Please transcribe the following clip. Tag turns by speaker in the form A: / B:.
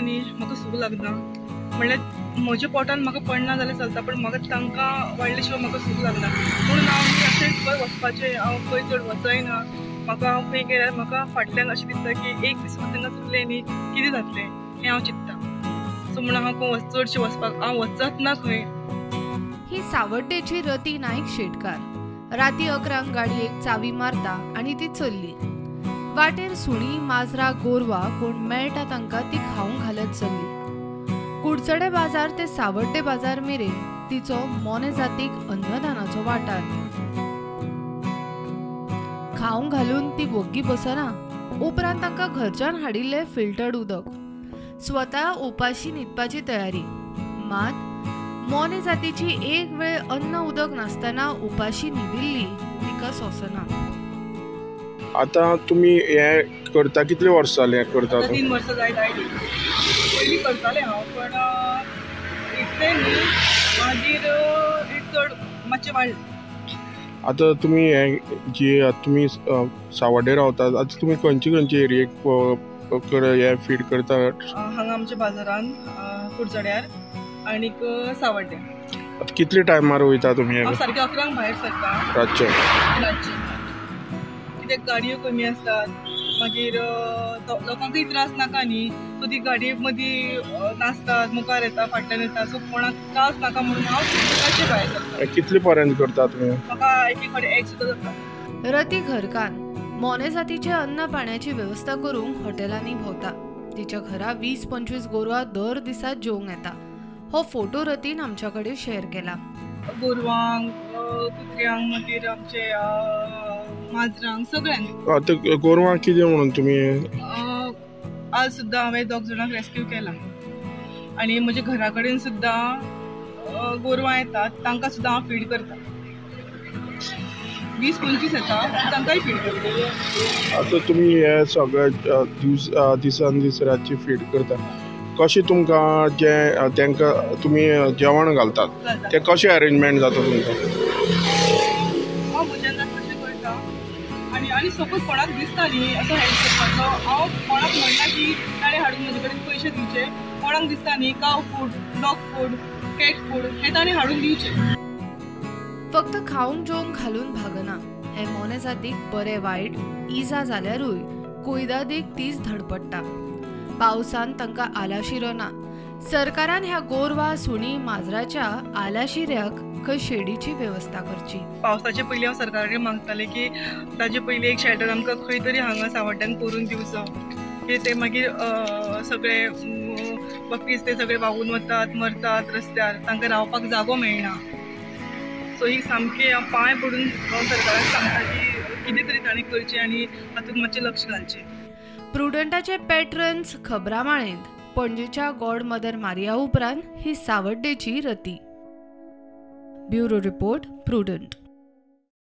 A: न्ही म्हाका सूख लागना. म्हणल्यार म्हज्या पोटान म्हाका पडना जाल्यार चलता, पण म्हाका तांकां वाडले शिवाय म्हाका सूख लागना. म्हणून हांव न्ही अशेंच खंय वचपाचें हांव खंय चड वचयना. म्हाका हांव खंय गेल्यार म्हाका फाटल्यान अशें दिसता की एक दीस तांकां चुकलें न्ही कितें जातलें हें हांव चिंत्ता. सो म्हणून हांव चडशें वचपाक हांव वचत ना खंय.
B: ही सावड्डेची रती नायक शेटकार राती 11 गाडयेक चावी मारता आनी ती चल्ली. वाटेर सुणी माजरा गोरवा कोण मेळटा तांकां ती खावंक घालत चल्ली. कुडचडे बाजार ते सावड्डे बाजार मेरेन तिचो मोने जातीक अन्नदानाचो वाठार. खावंक घालून ती वोग्गी बसना. उपरांत तांकां घरच्यान हाडिल्लें फिल्टर्ड उदक. स्वता उपाशी न्हिदपाची तयारी. मात मोने जातीची एक वेळ अन्न उदक नासतना उपाशी न्हिदिल्ली तिका सोंसना.
C: आतां तुमी हें करता कितले वर्सां जालीं हें करता?
A: 3 वर्सां जायत आयली. पयलीं करतालें हांव, पण इतलें न्ही, मागीर चड मातशें वाडलें.
C: आतां तुमी हें जी तुमी सावड्डे रावतात, आतां तुमी खंयचे खंयचे एरियेक हें फीड करता?
A: हांगा आमच्या बाजारान कुडचड्यार आनीक सावड्डे.
C: आतां कितले टायमार वयता तुमी?
A: हांव सारकें 11 भायर सरता
C: रातचें.
A: रातचें कित्याक गाडयो कमी आसतात, मागीर लोकांकूय त्रास नाका न्ही. सो ती गाडी मदीं नाचतात, मुखार येता फाटल्यान येता, सो कोणाक त्रास नाका म्हणून हांव रातचें भायर सरता.
C: कितले पर्यंत करता तुमी?
A: म्हाका एक एक फावटी 1 सुद्दां जाता.
B: रती घरकान मोने जातीचे अन्न पाण्याची वेवस्था करूंक हॉटेलांनी भोंवता. तिच्या घरा 20-25 गोरवां दर दिसा जेवंक येता. हो फोटो रतीन आमच्या कडेन शेअर केला.
A: गोरवांक, कुत्र्यांक, मागीर आमचे माजरांक, सगळ्यांक.
C: आतां गोरवांक कितें म्हणून तुमी?
A: आज सुद्दां हांवें 2 जाणांक रेस्क्यू केला आनी म्हज्या घरा कडेन सुद्दां गोरवां येतात, तांकां सुद्दां हांव फीड करता. 20-25 येता, तांकांय फीड करता.
C: आतां तुमी हे सगळे दिसान दीस रातची फीड करता, कशें तुमकां जें तांकां तुमी जेवण घालतात तें कशें अरेंजमेंट जाता तुमकां?
A: हांव म्हज्यान कशें करता आनी आनी सपोज कोणाक दिसता न्ही असो हेल्प करपाचो, हांव कोणाक म्हणना की ताणें हाडून म्हजे कडेन पयशे दिवचे. कोणाक दिसता न्ही cow food, dog food, cat food हें ताणें हाडून दिवचें.
B: फक्त खावंक जेवंक घालून भागना. हे मोने जातीक बरें वायट इजा जाल्यारूय कुयदादीक तीच धडपडटा. पावसान तांकां आलाशिरो ना. सरकारान ह्या गोरवां सुणी माजराच्या आलाशिऱ्याक खंय शेडीची वेवस्था करची.
A: पावसाचे पयलीं हांव सरकारा कडेन मागतालें की ताजे पयलीं एक शेल्टर आमकां खंय तरी हांगा सावड्ड्यान करून दिवचो, की ते मागीर सगळे बकरीज ते सगळे व्हांवून वतात, मरतात रस्त्यार, तांकां रावपाक जागो मेळना. सो ही सामकी हांव पांय पडून सरकाराक सांगता की कितें तरी ताणें करचें आनी हातूंत मातशें लक्ष घालचें.
B: प्रुडंटाचे पॅट्रन्स खबरामाळेंत पणजेच्या गॉड मदर मारिया उपरांत ही सावड्डेची Rati. Bureau report, Prudent.